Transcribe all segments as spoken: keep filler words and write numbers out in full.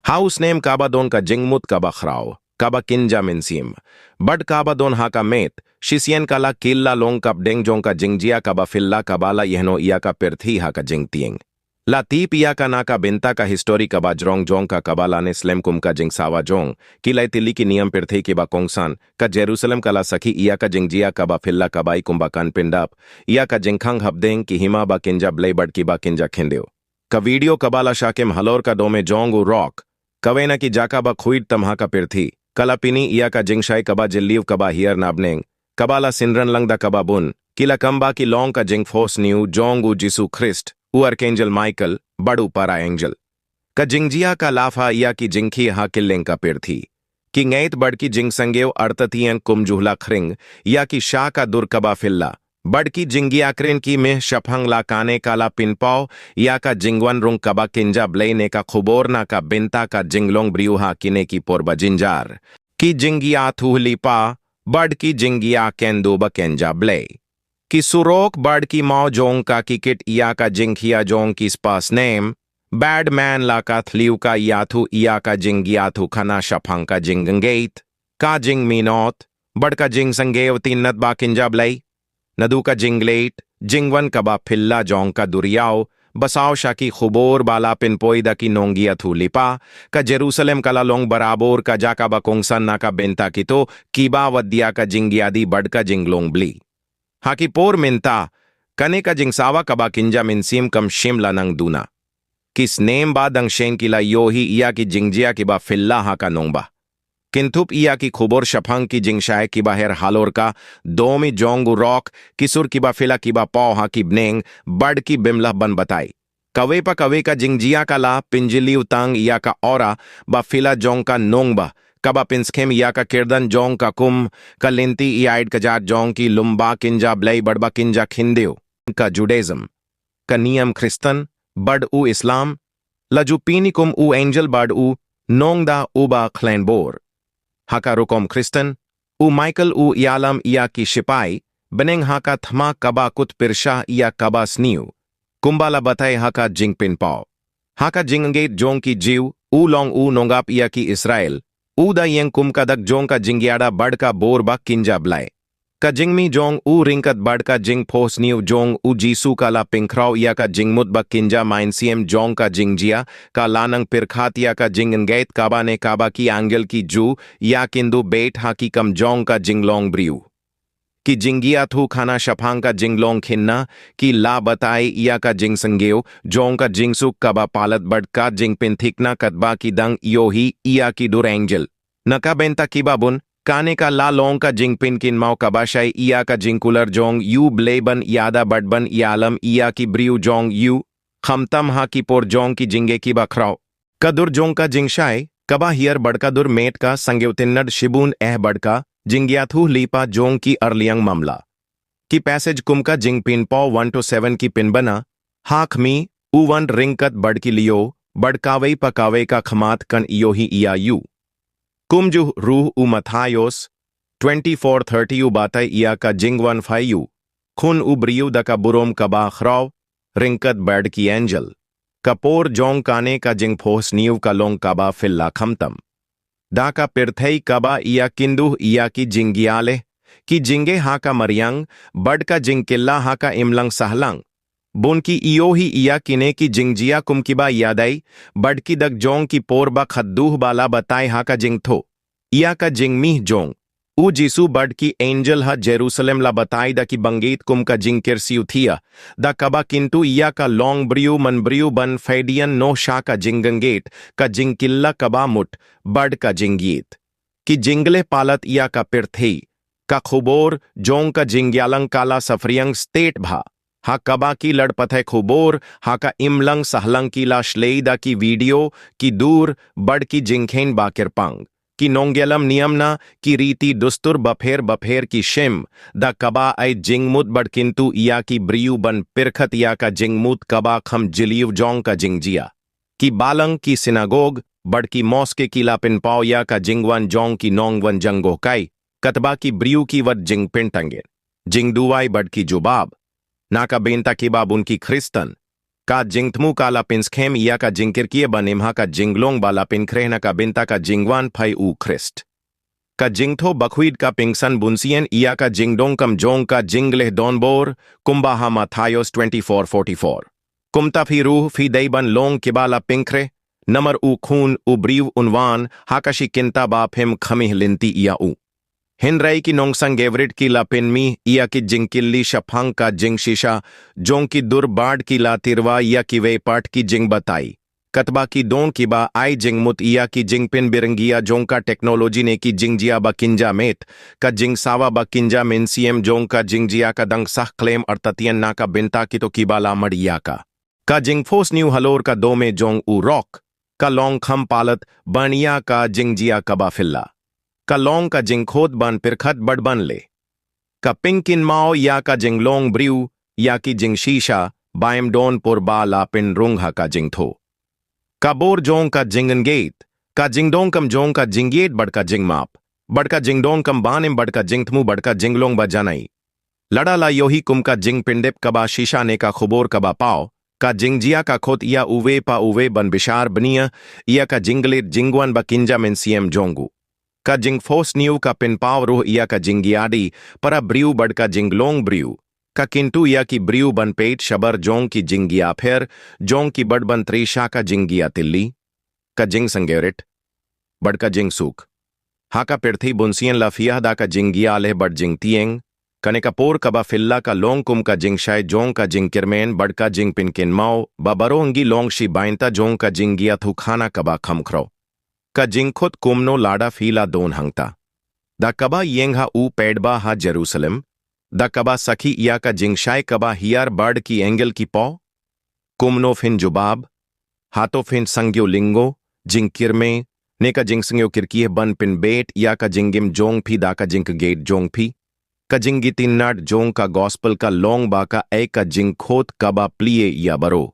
Ha u snem kaba don ka jingmut kaba khraw, kaba kynja mynsiem. Bad kaba don ha ka met, shisien ka la kylla long ka bneng jong ka jingjia kaba phylla kaba la ïehnoh ïa ka pyrthei ha ka jingtieng. La tip ïa ka na ka bynta ka histori kaba jrong jong ka kaba la ne slem kum ka jingsawa jong, ki lai tylli ki niam pyrthei kiba kongsan, ka Jerusalem ka la sakhi ïa ka jingjia kaba phylla kaba i kumba kan pyndap, ïa ka jingkhang hapdeng ki hima ba kynja blei bad kiba kynja khyndew. Ka video kaba la shah khim halor ka dome jong u rock, kawei na ki jaka ba khuid tam ha ka pyrthei, ka la pyni ïa ka jingshai kaba jylliew kaba hiar na bneng, kaba la synran lang da kaba bun, ki la kam ba ki long ka jingphohsniew jong u Jisu Khrist, u Archangel Michael, bad u para angel. Ka jingjia ka la phah ïa ki jingkhie ha kylleng ka pyrthei. Ki ngeit bad ki jingsngew artatien kumjuh la khring, ïa ki sha ka dur kaba phylla. Bad ki jingïakren ki mih shaphang la kane ka la pynpaw, ïa ka jingwan rung kaba kynja blei ne ka khubor na ka bynta ka jinglong briew ha kine ki por ba jynjar. Ki jingïathuhlypa, bad ki jingïakynduh ba kynja blei. Ki surok bad ki maw jong ka ki kit ïa ka jingkhia jong ki spah snem, bad man la ka thliew ka ïathuh ïa ka jingïathuhkhana shaphang ka jingngeit, ka jingminot, bad ka jingsngew tynnat ba kynja blei. Naduh ka jingleit jingwan kaba phylla jong ka duriaw, ba saw sha ki khubor ba la pynpoi da ki nongïathuhlypa, ka Jerusalem ka la long barabor ka jaka ba kongsan na ka bynta kito kiba wad ïa ka jingïadei bad ka jinglong blei. Ha ki por mynta, kane ka jingsawa kaba kynja mynsiem kam shym la nang duna. Ki snem ba dang shen ki la ïohi ïa ki jingjia kiba phylla ha ka nongbah. Kin thup ïa ki khubor shaphang ki jingshai kiba her halor ka dome jong u rock, ki sur kiba phylla kiba paw ha ki bneng, bad ki bym lah ban batai. Kawei pa kawei ka jingjia ka la pynjylliew tang ïa ka aura ba phylla jong ka nongbah, kaba pynskhem ïa ka kyrdan jong ka kum ka lynti ïaid kjat jong ki lum ba kynja blei bad ba kynja khyndew. Ka Judaism, ka niam Khristan, bad u Islam, la ju pyni kum u angel bad u nongda uba khlaiñ bor. Ha ka rukom Khristan, u Michael u ïalam ïa ki shipai bneng ha ka thma kaba kut pyrshah ïa kaba sniew, kumba la batai ha ka jingpynpaw. Ha ka jingngeit jong ki Jiw, u long u nongap ïa ki Israel, u da ïeng kum ka dak jong ka jingïada bad ka bor ba kynja blei. Ka jingmih jong u ryngkat bad ka jingphohsniew jong u Jisu ka la pynkhreh ïa ka jingmut ba kynja mynsiem jong ka jingjia, ka la nang pyrkhat ïa ka jingngeit kaba ne kaba ki angel ki ju ïakynduh beit ha ki kam jong ka jinglong briew. Ki jingïathuhkhana shaphang ka jinglong khynnah, ki la batai ïa ka jingsngew jong ka jingsuk kaba palat bad ka jingpynthikna katba ki dang ïohi ïa ki dur angel. Na ka bynta kiba bun, kane ka la long ka jingpynkynmaw kaba shai ïa ka jingkular jong u Blei ban ïada bad ban ïalam ïa ki briew jong u, khamtam ha ki por jong ki jingeh kiba khraw. Ka dur jong ka jingshai kaba hiar bad ka dur met ka sngew tynnad shibun eh bad ka jingïathuhlypa jong ki arliang mamla. Ki passage kum ka Jingpynpaw one to seven ki pynbna ha khmih, u wan ryngkat bad ki lyiur, bad kawei pa kawei ka khmat kan ïohi ïa u. Kumjuh ruh u Mathaios twenty-four thirty u batai ïa ka jingwan phai u Khun u briew da ka burom kaba khraw, ryngkat bad ki angel. Ka por jong kane ka jingphohsniew ka long kaba phylla khamtam. Da ka pyrthei kaba ïakynduh ïa ki jingïaleh, ki jingeh ha ka mariang, bad ka jingkylla ha ka imlang sahlang. Bun ki ïohi ïa kine ki jingjia kum kiba ïadei bad ki dak jong ki por ba khatduh ba la batai ha ka Jingthoh. Ïa ka jingmih jong u Jisu bad ki angel ha Jerusalem la batai da ki bangeit kum ka jingkyrsiew thiah, da kaba kyntu ïa ka longbriew manbriew ban pyndiang noh sha ka jingngeit, ka jingkylla kaba mut, bad ka jingïeit. Ki jingleh palat ïa ka pyrthei, ka khubor jong ka jingïalang ka la saphriang stet bha. Ha kaba ki lad pathai khubor ha ka imlang sahlang ki la shlei da ki video, ki dur, bad ki jingkheiñ ba kyrpang. Ki nongïalam niam na ki riti dustur bapher bapher ki shim, da kaba ai jingmut bad kyntu ïa ki briew ban pyrkhat ïa ka jingmut kaba kham jylliew jong ka jingjia. Ki balang, ki sinagog, bad ki moske ki la pynpaw ïa ka jingwan jong ki nongwan jngohkai, katba ki briew ki wad jingpyntangit, jingduwai bad ki jubab. Na ka bynta kiba bun ki Khristan, Ka jingthmu ka la pynskhem ïa ka jingkyrkieh ba nim ha ka jinglong ba la pynkhreh na ka bynta ka jingwan phai u Khrist. Ka jingtho bakhuid ka pynksan bun sien ïa ka jingdonkam jong ka jingleh donbor, kumba ha Mathaios twenty-four forty-four. Kumta phi ruh phi dei ban long kiba la pynkhreh, namar u khun u briew un wan ha ka shi kynta ba phim khmih lynti ïa u. Hynrei ki nongsangeh brit ki la pynmih ïa ki jingkylli shaphang ka jingshisha jong ki dur bad ki la tiarwa ïa kiwei pat ki jingbatai. Katba ki don kiba ai jingmut ïa ki jingpynbirynggia jong ka technology ne ki jingjia ba kynja met, ka jingsawa ba kynja mynsiem jong ka jingjia ka dang sah khlem artatien na ka bynta kito kiba la mad ïa ka. Ka jingphos sniew halor ka dome jong u rok ka long kham palat ban ïa ka jingjia kaba phylla. Ka long ka jingkhot ban pyrkhat bad ban leh. Ka pynkynmaw ïa ka jinglong briew, ïa ki jingshisha ba im don por ba la pynrung ha ka jingtho. Ka bor jong ka jingngeit, ka jingdonkam jong ka jingïeit bad ka jingmap, bad ka jingdonkam ban im bad ka jingthmu bad ka jinglong ba janai. Lada la ïohi kum ka jingpyndep kaba shisha ne ka khubor kaba paw, ka jingjia ka khot ïa uwei pa uwei ban bishar bniah ïa ka jingkylli jingwan ba kynja mynsiem jong u. Ka jingphos sniew ka pynpaw ruh ïa ka jingïadei para briew bad ka jinglong briew. Ka kyntu ïa ki briew ban peit shabar jong ki jingïapher jong ki bad ban trei sha ka jingïatylli. Ka jingsangeh brit bad ka jingsuk. Ha ka pyrthei bun sien la phiah da ka jingïaleh bad jingtieng. Kane ka por kaba phylla ka long kum ka jingshai jong ka jingkyrmen bad ka jingpynkynmaw ba baroh ngi long shi bynta jong ka jingïathuhkhana kaba kham khraw. Ka jingkhot kumno lada phi la don hangta? Da kaba ïeng ha u paidbah ha Jerusalem? Da kaba sakhi ïa ka jingshai kaba hiar bad ki angel ki paw? Kumno phin jubab? Hato phin sangeh lyngngoh, jingkyrmen, ne ka jingsngewkyrkieh ban pynbeit ïa ka jingim jong phi da ka jingkyrkieh jong phi? Ka jingïatynnad jong ka gospel ka long ba ka ai ka jingkhot kaba plie ïa baroh.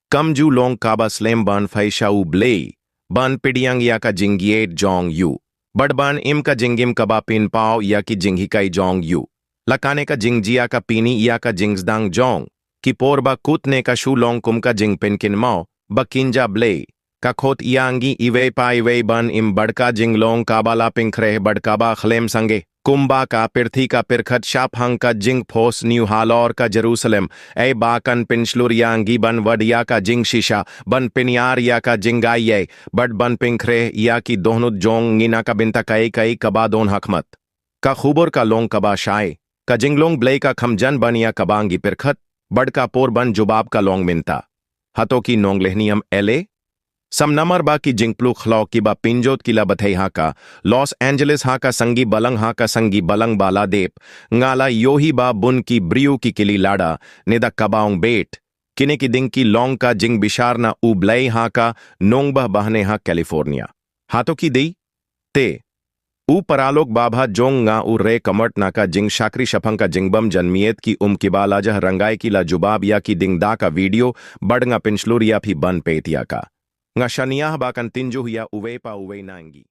Kam ju long kaba slem ban phai sha u Blei, ban pdiang ïa ka jingïeit jong u, bad ban im ka jingim kaba pynpaw ïa ki jinghikai jong u. La kane ka jingjia ka pyni ïa ka jingsdang jong ki por ba kut ne ka shu long kum ka jingpynkynmaw ba kynja Blei. Ka khot ïa ngi iwei pa iwei ban im bad ka jinglong kaba la pynkhreh bad kaba khlem sangeh. Kumba ka pyrthei ka pyrkhat shaphang ka jingphos sniew halor ka Jerusalem, ei ba kan pynshlur ïa ngi ban wad ïa ka jingshisha, ban pynïar ïa ka jingaiei, bad ban pynkhreh ïa ki dohnud jong ngi na ka bynta kaei kaei kaba don ha khmat. Ka khubor ka long kaba shai, ka jinglong Blei ka kham jan ban ïa kaba ngi pyrkhat, bad ka por ban jubab ka long mynta. Hato ki nonglehniam e leh? Sam namar ba ki jingpluh khlaw kiba pynjot ki la batai ha ka Los Angeles ha ka Sangi Balang ha ka Sangi Balang ba la dep, nga la ïohi ba bun ki briew ki kylli lada ne da kaba ong beit. Kine ki ding ki long ka jingbishar na u Blei ha ka nongbah bahne ha California. Hato ki dei? Te u paralok babha jong nga u re kamart na ka jingshakri shaphang ka jingbym janmiet ki um kiba la jah rangkai ki la jubab ïa ki ding da ka video, bad nga pynshlur ïa phi ban peit ïa ka. Nga shaniah ba kan tynjuh ïa uwei pa uwei na ngi.